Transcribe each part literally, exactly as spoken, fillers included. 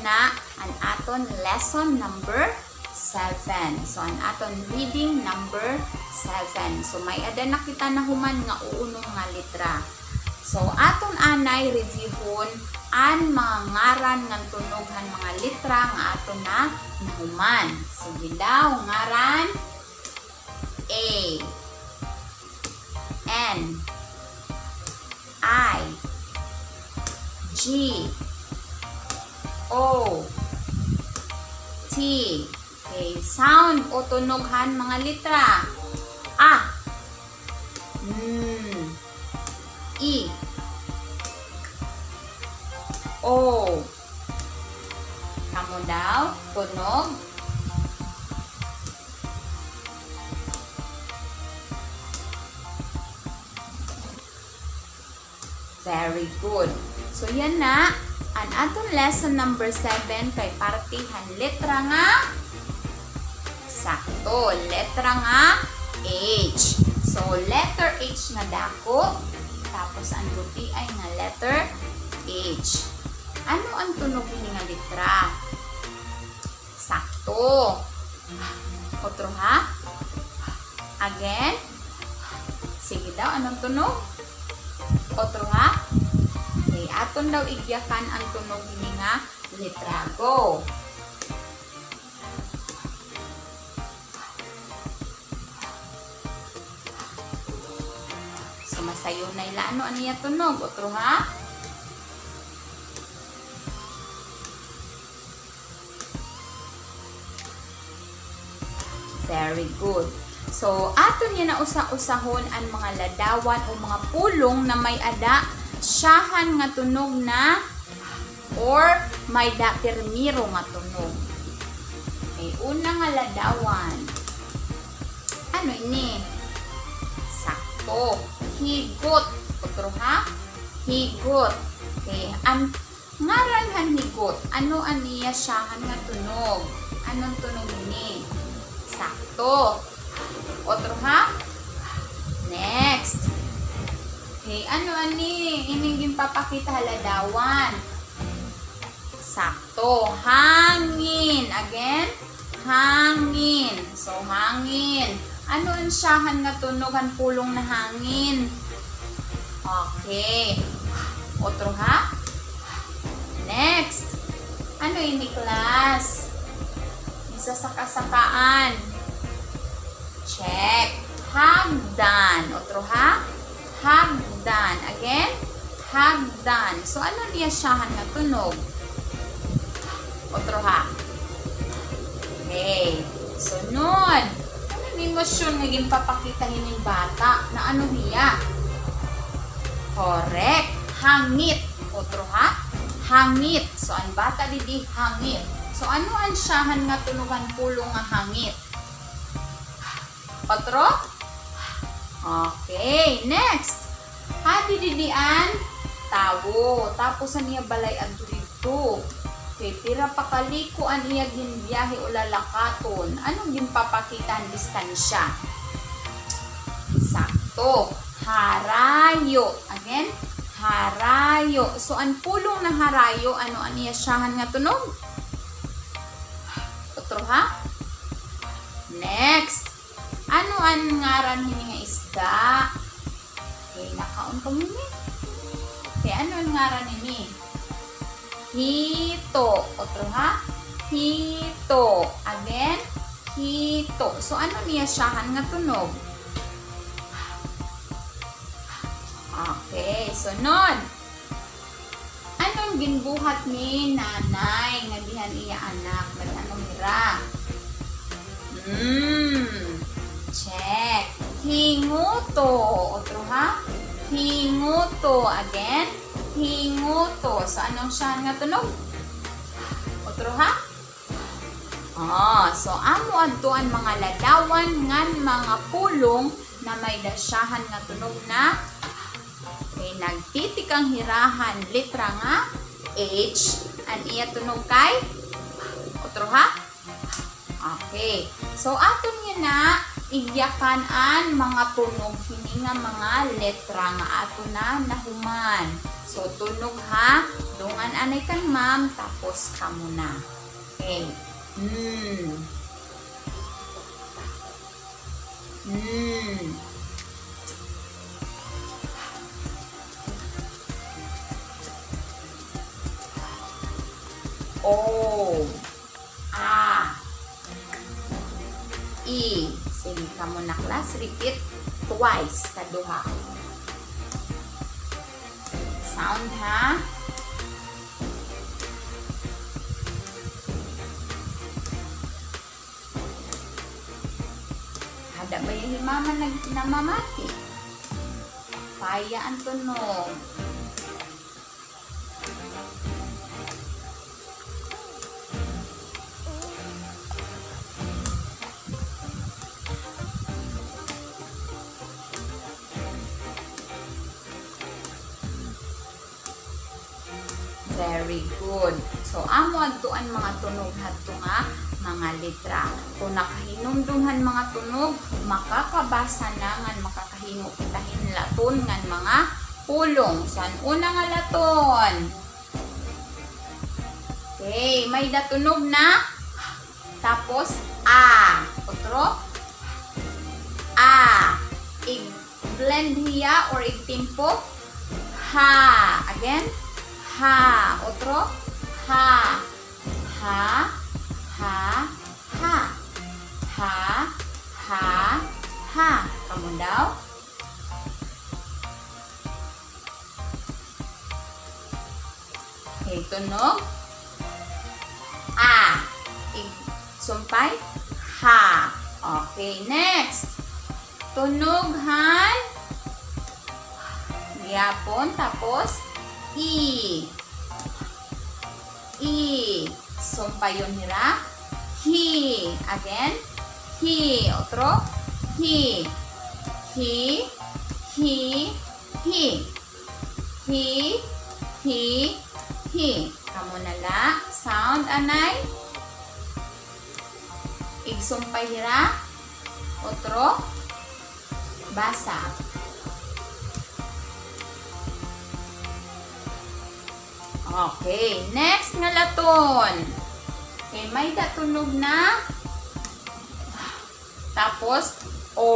na an aton lesson number seven. So, an aton reading number seven. So, may-ada na kita nahuman nga unom nga letra. So, aton anay reviewhon an mga ngaran ngan tunog han mga letra nga aton na nahuman. Sige daw, ngaran A, N, I, G, O, T. Okay, sound o tunog han mga letra. A, N, I, K, O. Kamo daw, tunog. Very good. So, yana, an aton lesson number seven kay parte han letra nga, sakto, letra nga H. So, letter H nga dako, tapos an gutiay nga letter H. Ano an tunog hini nga letra? Sakto. Otro, ha? Again. Sige daw, ano an tunog? Otro, ha? Okay, aton daw igyakan an tunog hini nga letra. Go. So, masayunay la. Ano an iya tunog? Otro, ha? Very good. So, aton yana usa-usahon an mga ladawan o mga pulong na may-ada syahan nga tunog na or may-ada pirmiro nga tunog. Okay, una nga ladawan. Ano ini? Sakto. Higot. Otro, ha? Higot. Okay, an ngaran han higot, ano an iya syahan nga tunog? Ano an tunog ini? Sakto. Otro, ha? Next. Okay, ano ani ining ginpapakita ha ladawan? Sakto. Hangin. Again. Hangin. So, hangin. Ano an syahan nga tunog han pulong na hangin? Okay. Otro, ha? Next. Ano ini, class? Gisasaka-sakaan. Check. Hagdan. Otro, ha? Hagdan. Again, hagdan. So, ano an iya syahan nga tunog? Otro, ha? Okay. Sunod. Ano an emosyon nga ginpapakita hining bata? Na ano hiya? Correct. Hangit. Otro, ha? Hangit. So, an bata didi hangit. So, ano an syahan nga tunog han pulong nga hangit? Otro? Okay, next. Hadi didi an tawo. Tapos an iya balay adto didto. Okay, pira pa ka liko an iya ginbiyahe o lalakaton? Ano an ginpapakita han distansya? Sakto. Harayo. Again, harayo. So, an pulong na harayo, ano an iya syahan nga tunog? Otro, ha? Next. Ano an ngaran hini nga isda? Okay, nakaon kamo hini. Okay, ano an ngaran hini? Hito. Otro, ha? Hito. Again, hito. So, ano an iya syahan nga tunog? Okay, sunod. Ano an ginbuhat ni nanay ngadi han iya anak? Nag-ano hira? Hmm. Check. Hinguto. Otro, ha? Hinguto. Again. Hinguto. So, ano an syahan nga tunog? Otro, ha? Ah, so amo adto an mga ladawan ngan mga pulong na may-ada syahan nga tunog na, okay, nagtitikang hira han letra nga H. An iya tunog kay, otro, ha? Okay. So, aton yana igyakan an mga tunog hini nga mga letra nga aton na nahuman. So, tunog ha Dungan anay kan ma'am, tapos kamo na. Okay. Mm. Mm. O. A. I. Sige, kamo na, class. Repeat twice, kaduha. Sound, ha? Ada ba iya hi mama nag-, namamati? Paya an tunog. Very good. So, amo adto an mga tunog hadto nga mga letra. Kon nakahinumdom han mga tunog, makakabasa na ngan makakahingo kita hin laton ngan mga pulong. So, an una nga laton. Okay, may-ada tunog na. Tapos, a. Otro. A. Ig-blend hiya or igtimpo. Ha. Again. Ha. Otro. Ha. Ha. Ha. Ha. Ha. Ha. Ha. Kamo daw. Okay, tunog. A. Ig-, sumpay. Ha. Okay, next. Tunog han gihapon, tapos i. I. Sumpayon hira. Hi. Again. Hi. Otro. Hi. Hi. Hi. Hi. Hi. Hi. Hi. Kamo na la. Sound, anay. Igsumpay hira. Otro. Basa. Okay. Next nga laton. Okay, may-ada tunog na. Tapos, o.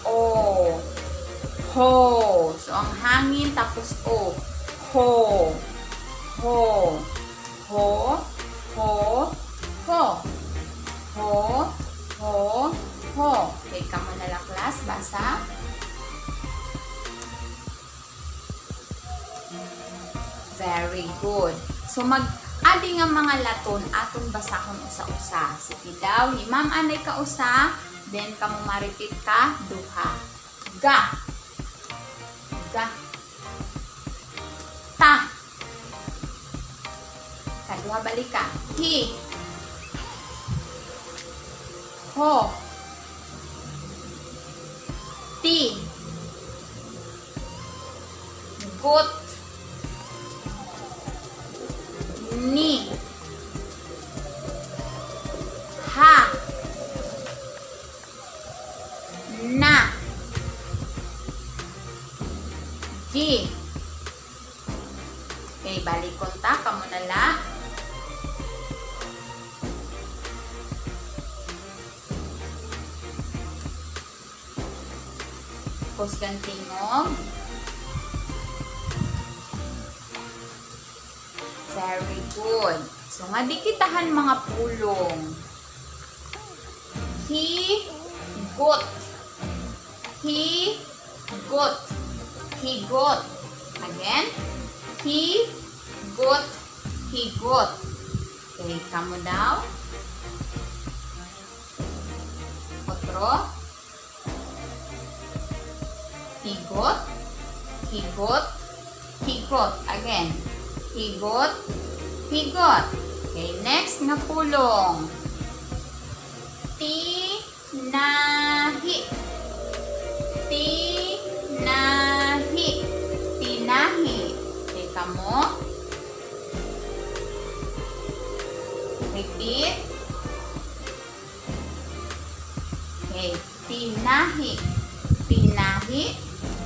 O. Ho. So, an hangin, tapos o. Ho. Ho. Ho. Ho. Ho. Ho. Ho. Ho. Okay, kamo na la, class. Basa. Very good. So, mag-adi nga mga laton aton basahon usa-usa. Sige daw, hi ma'am anay kausa, then kamo ma-repeat kaduha. Ga. Ga. Ta. Kaduha, balika. Hi. Ho. Ti. Got. Ni. Ha. Na. Gi. Okay, balikon ta, kamo na la. Kusgan tingog. Very good. So, ngadi kita han mga pulong. Higot. Higot. Higot. Again. Higot. Higot. Okay, kamo daw. Otro. Higot, higot, higot. Again. Higot, higot. Okay, next nga pulong. Tinahi. Tinahi. Tinahi. Okay, kamo. Repeat. Okay. Tinahi. Tinahi.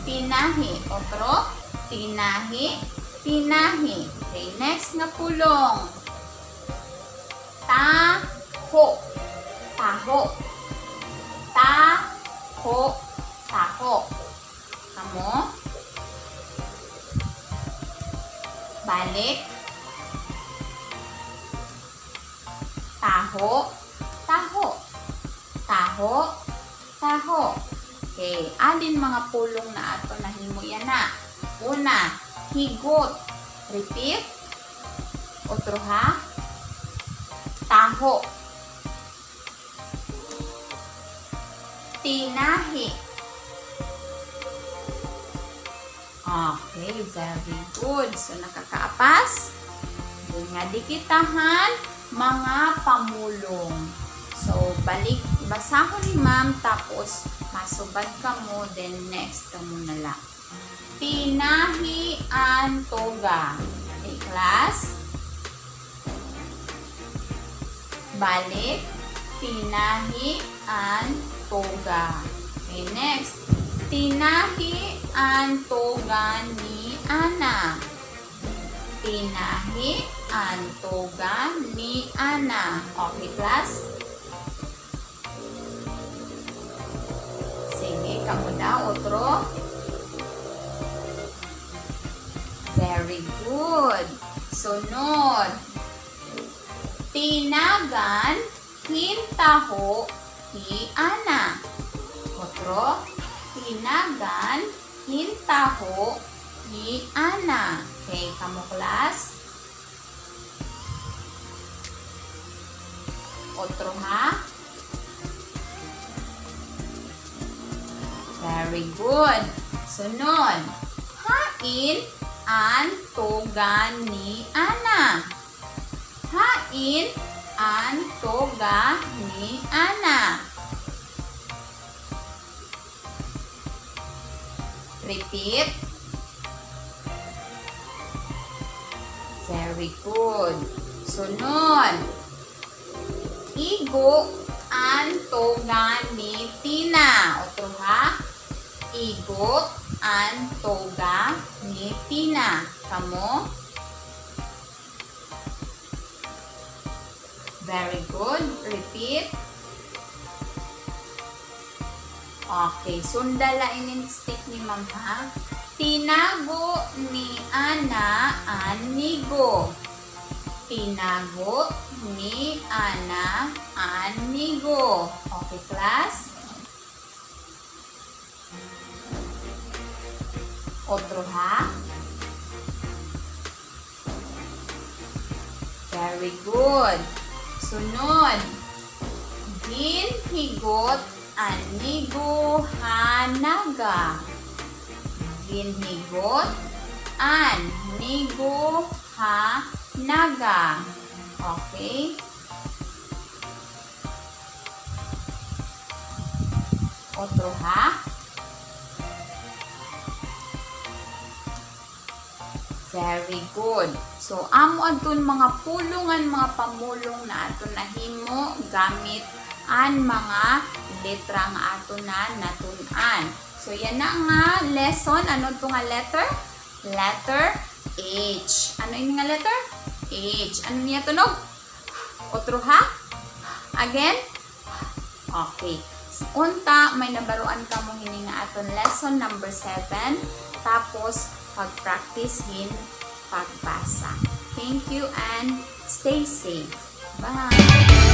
Tinahi. Otro. Tinahi, tinahi. Okay, next nga pulong. Taho, taho. Taho, taho. Kamo? Balik. Taho, taho. Taho, taho. Okay, adi an mga pulong nga aton nahimo yana. Una, higot. Repeat. Otro ha. Taho. Tinahi. Okay, very good. So, nakakaapas. Ngadi kita han mga pamulong. So, balik, basahon ni ma'am, tapos masubad kamo, then next kamo na la. Tinahi an toga. Okay, class? Balik, tinahi an toga. Okay, next. Tinahi an toga ni Ana. Tinahi an toga ni Ana. Okay, class? Sige, kamo daw, otro. Very good. Sunod. Tinagan hin taho hi Ana. Otro, tinagan hin taho hi Ana. Okay, kamo, class? Otro ha? Very good. Sunod. Hain an toga ni Ana? Hain an toga ni Ana? Repeat. Very good. Sunod. Igo an toga ni Tina. Otro ha. Igo an toga ni Tina. Kamo? Very good. Repeat. Okay, sunda la inin stick ni ma'am, ha? Tinago ni Ana an nigo. Tinago ni Ana an nigo. Okay, class? Otro ha? Very good. Sunod. Ginhigot an nigo ha naga. Ginhigot an nigo ha naga. Okay. Otro ha? Very good. So, amo adton mga pulong an mga pamulong nga aton nahimo gamit an mga letra nga aton na natun-an. So, yana nga lesson, ano ito nga letter? Letter H. Ano ini nga letter? H. Ano niya tunog? Otro ha? Again? Okay. Unta, may nabaroan kamo hini nga aton lesson number seven. Tapos, pag-practice hin pagbasa. Thank you and stay safe. Bye!